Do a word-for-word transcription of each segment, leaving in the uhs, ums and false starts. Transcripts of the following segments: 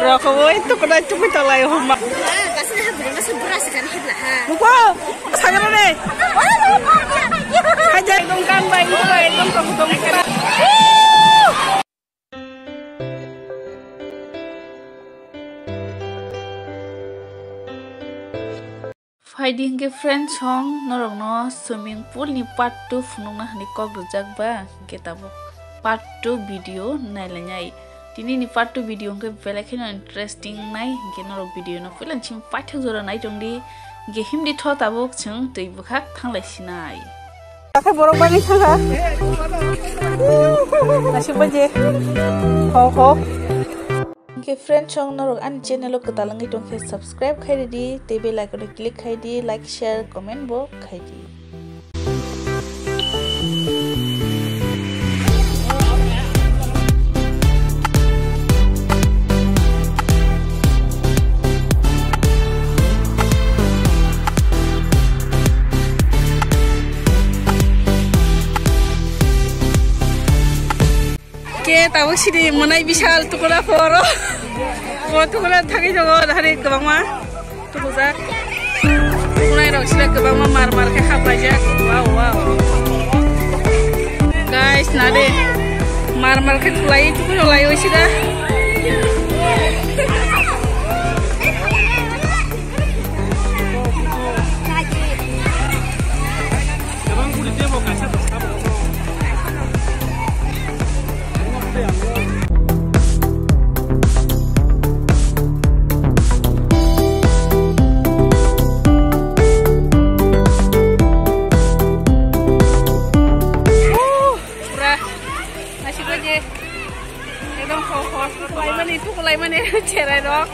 Rokoboi tukuna tukui tolai homa. Kasih dah beri masuk beras kan hiblah ha. Buko, sagar deh. Hajar dong kan bai, bai dong tong tong. Phaidi hinkhe friends song norokno swimming pool ni part two phunukna hinwi kok rijak ba, hinkhe tabuk part two video nailainai. Tini ni part two video hinkhe belai kheno interesting nai, hinkhe norok video no puila chini paithak jora nai tongdi, hinkhe himdi tho tabuk chwng twi bwkhak thanglai sinai. Akhe borok bagwi thangkha. Naisingba je. Ho, ho. Hinkhe friend song norok ani channel o kwtal wngwi tongkhe subscribe khai ridi tei bell icon o click khai di, like, share, comment bo khai di. Ke tabuk sini mwnai bisal tukula poro. Bo tukula thangwi tongo hari kwbangma tukujak. Tukunai rok sida kwbangma mar mar khe haplaijak. Wow, wow. Guys, nade. Mar mar khe tulai tukui rok lai sida. Pura, naisingba je. Ekdom ho, ho, tukulai mani, tukulai mani, cherai rok.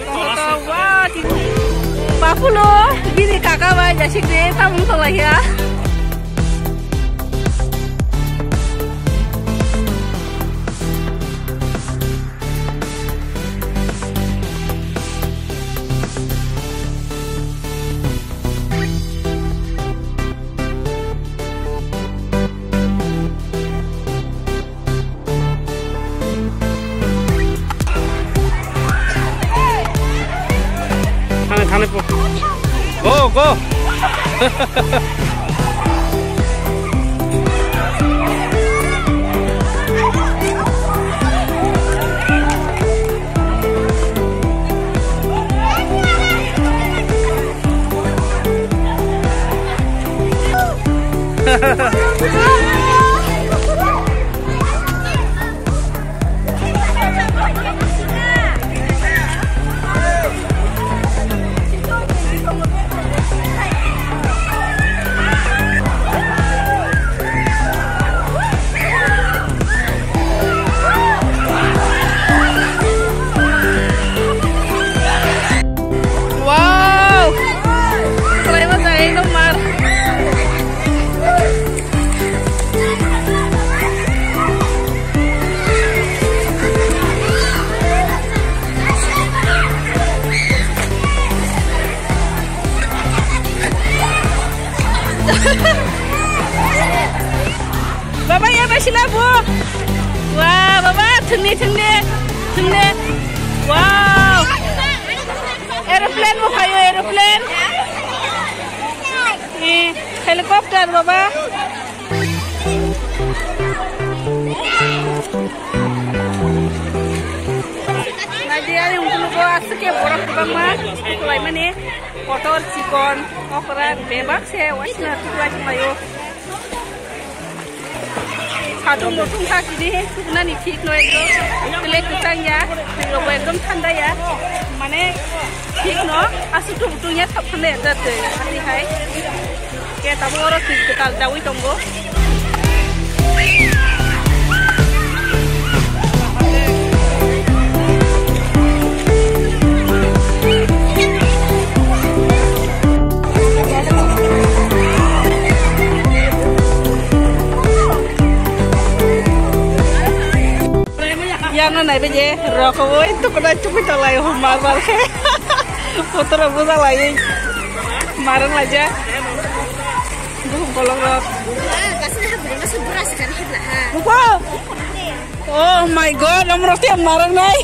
Ho, ho, to, wah, ti-, Bapulo, bini kaka bai, jasik de, tamung tolai ya. Thane, thane po. Go, go. Wow! Kelaima jaga ekdom mar. Baba, ya, ba, sila, bu. Wah, baba, thwngni, thwngni, thwngni. Wow. Aeroplane bo phaio, aeroplane. Eh, helicopter, baba. Naidi, ani ungkulugo aswk khe borok kwbangma tuklaimani, kotor, chikon, okra, bebak se waisna tuklai tonglaio. Satung bo tungkha, tini tuknani thik no ekdom, tele kwchang ya, twi rokbo ekdom thanda ya, mane thik no, aswk tung tung ya, thap thanda ya, jat twi, hati hai. Ke tabo oro twi kwtal dawi tongo. Yano nai beje rokowoi tukuna chukui tolai hom mar mar khe. Photo rok buja lai. Marang laja. Buhum kolok rok. Buko. Oh. My God, omorok tei marangnai.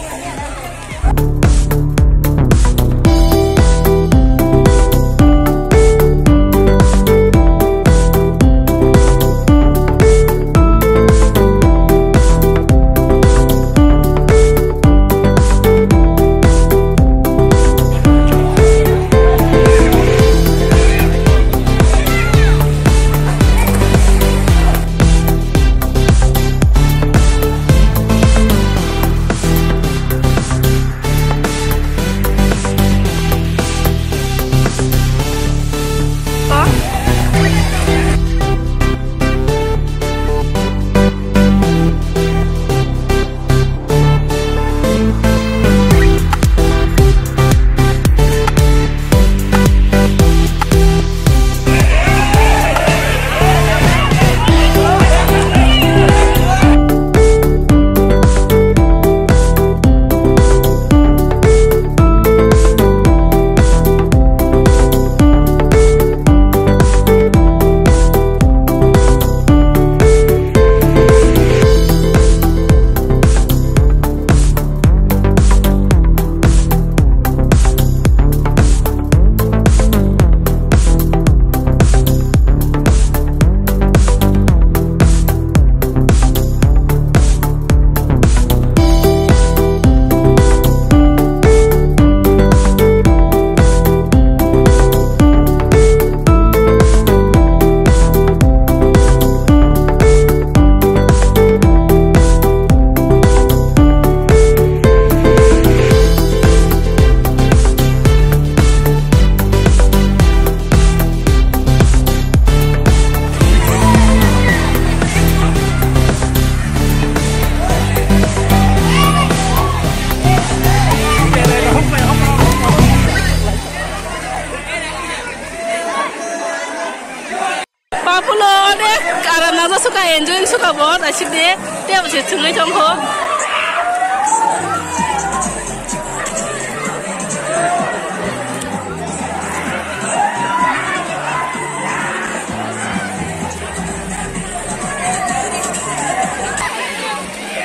Papulo de karam naja suka, enjoying suka bo, asik de, tei bo se chwngwi tongkho.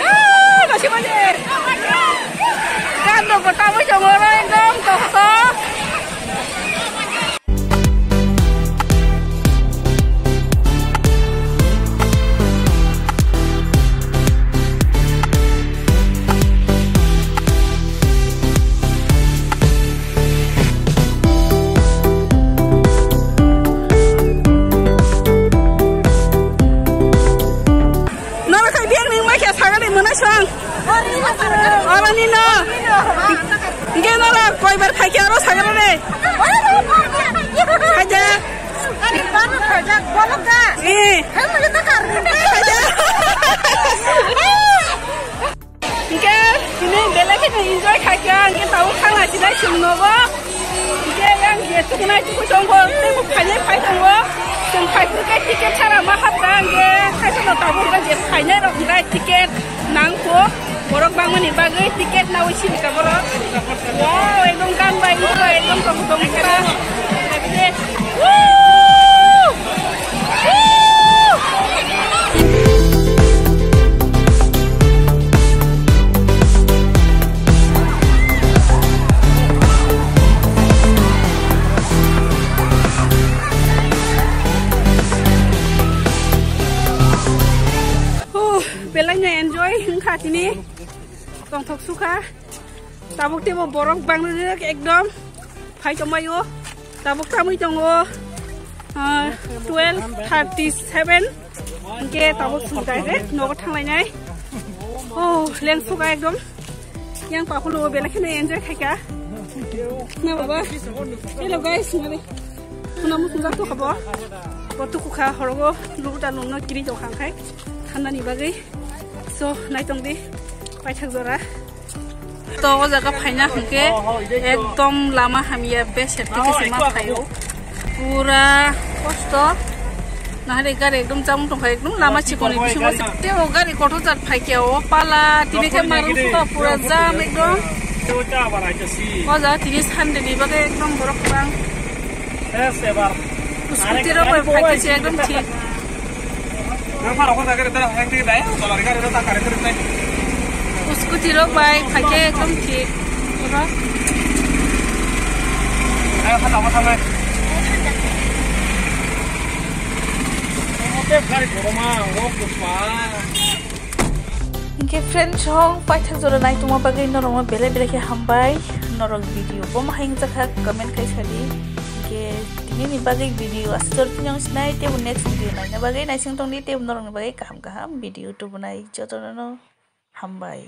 Ah, masih, masih. Kan dong, pertama congoro, ekdom, tok, tok. Nara khai biang ning mai khe sagani mwnai sang. Ora ni no. Ge nara koi bar khai khe aro sagani re. Khai de. Ani bar khai jak bolok da. Eh. Khai mo ta kar. Khai de. Hingke tini belai kheno enjoy khaikha, hingke tabuk thangna sinai chwng nogo. Hingke yang je tukunai tukui tongkho, tei bo phainai phai tongo. Chwng phai phuru khe ticket sara ma hapkha, hingke kaitorno tabuk hingke je phainai rok hingke ticket nangkho. Borok bangmani bagwi ticket naui sirikha borok. Wow, ekdom gan bai, ekdom tong tong kha. Woo! Huh, belai no enjoy wngkha tini. Tongthok sukha. Tabuk teibo borok bang rwrwk ekdom phai tongbaio. Tabuk tamwi tongo, ah, twelve thirty seven. Hingke tabuk chwng direct nogo thanglainai. Oh, leng sukha ekdom. Yang pakhulu belai kheno enjoy khaikha. Na baba. Hello guys, mari. Khuna muchung jak tokha bo. Bo tukukha horogo lubuta nungno kiri tongkha khai. Thandani bagwi. So, naitong di. Paithak jora. To o jaga phaina hwnkhe ekdom lama hamya, beser tike se ma phaio. Pura kosto. Nahari gari ekdom jam tongkha, ekdom lama chikoni bisingo se. Tei o gari kotor jat phaikhe o pala, tini khe marung suka pura jam ekdom. O jaga tini Sunday ni bagwi ekdom borok kwbang. Scooty rok bai phaikhe se ekdom thik. Nang phano khorsa gari ta hang di dai, solar gari ta kare kare nai. Scooty rok bai phaikhe ekdom thik. Oro. Ayo, kha tamo tamo. Oke, gari goroma, o kusma. Hinkhe friend song paithak jora naitongma bagwi norokno belai belai khe hambai. Norok video bomo hai wngjakha comment khai sadi. Hinkhe tinini bagwi video aswk jora tini ang sinai tebo next video naina bagwi naising tongdi tebo norokni bagwi kaham kaham video tubunai jotono no hambai.